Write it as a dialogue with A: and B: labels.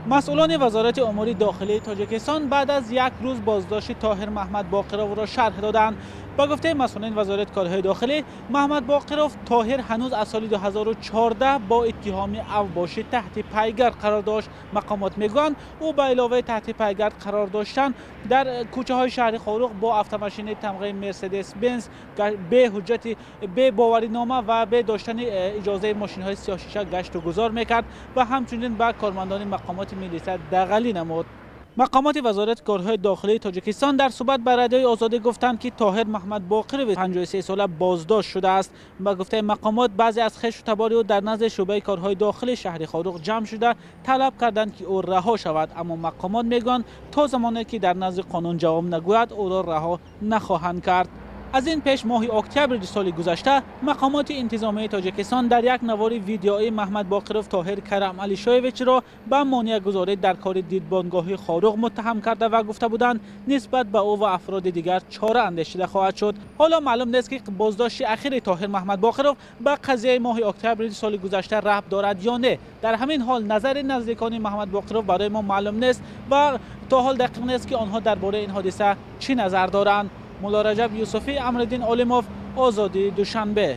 A: Масъулони Вазорати умури дохилии Тоҷикистон баъд аз як рӯз боздошти Тоҳир Муҳаммад Боқировро шарҳ доданд. Ба гуфтаи масъулини Вазорати корҳои дохилӣ, Муҳаммад Боқиров Тоҳир ҳанӯз аз соли 2014 бо иттиҳоми авбошӣ таҳти пайгард қарор дошт. Мақомот мегӯянд, ӯ ба илова таҳти пайгард қарор доштан дар кӯчаҳои шаҳри Хоруғ бо автомошини тамғаи Мерседес Бенз бе ҳуҷҷат, бе боваринома ва бе доштани иҷозаи мошинҳои сиёҳшиша гашту гузор мекард ва ҳамчунин ба кормандони мақомоти милиса дағалӣ намуд. Мақомоти Вазорати корҳои дохилии Тоҷикистон дар суҳбат ба Радиои Озодӣ гуфтанд, ки Тоҳир Муҳаммад Боқиров 53 сола боздошт шудааст. Ба гуфтаи мақомот, баъзе аз хешу табори ӯ дар назди шӯъбаи корҳои дохилии шаҳри Хоруғ ҷамъ шуда талаб карданд, ки ӯ раҳо шавад, аммо мақомот мегӯянд, то замоне ки дар назди қонун ҷавоб нагӯяд, ӯро раҳо нахоҳанд кард. Аз ин пеш, моҳи октябри соли гузашта, мақомоти интизомии Тоҷикистон дар як навори видеоӣ Муҳаммад Боқиров Тоҳир Карам Алишоевичро ба монеагузорӣ дар кори дидбонгоҳи Хоруғ муттаҳам карда ва гуфта буданд, нисбат ба ӯ ва афроди дигар чора андешида хоҳад шуд. Ҳоло маълум нест, ки боздошти ахири Тоҳир Муҳаммад Боқиров ба қазияи моҳи октябри соли гузашта рабт дорад ё не. Дар ҳамин ҳол, назари наздикони Муҳаммад Боқиров барои мо маълум нест ва то ҳол дақиқ нест, ки онҳо дар бораи ин ҳодиса чӣ назар доранд. Мулло Раҷаб Юсуфӣ, Амриддин Олимов, Озодӣ, Душанбе.